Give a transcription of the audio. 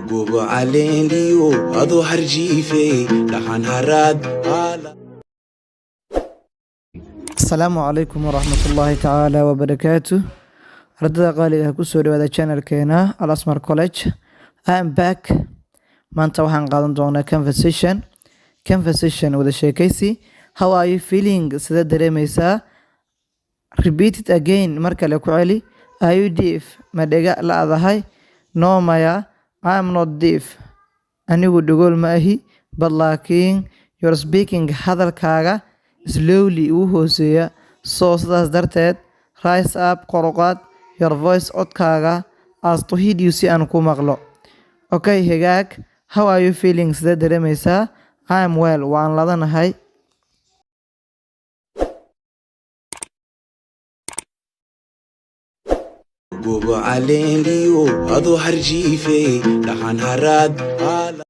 Gobo caleenliyo adoo harjiifey dhaxan haraad haala. Asalaamu calaykum waraxmatullaahi tacaala wabarakaatu. Ardada qaaliga ah, kusoo dhawaada channelkeena Al Asmar College. I am back. Maanta waxaan qaadan doonaa conversation, conversation, wada sheekaysi. How are you feeling? Sidee dareemeysaa? Repeat it again. Mar kale ku celi. Are you deaf? Ma dhega la'dahay? No, maya. I am not deaf. Anigu dhagool ma ahi. But, laakiin, you're speaking, hadalkaaga, slowly, wuu hooseeya. So, sidaas darteed, raise up, kor u qaad, your voice, codkaaga, as to hear you, si aan ku maqlo. Okay, hagaag. How are you feeling? Sidee dareemeysaa? I am well. Waan ladanahay. Gobo caleenliyo adoo harjiifey dhaxan haraad haala.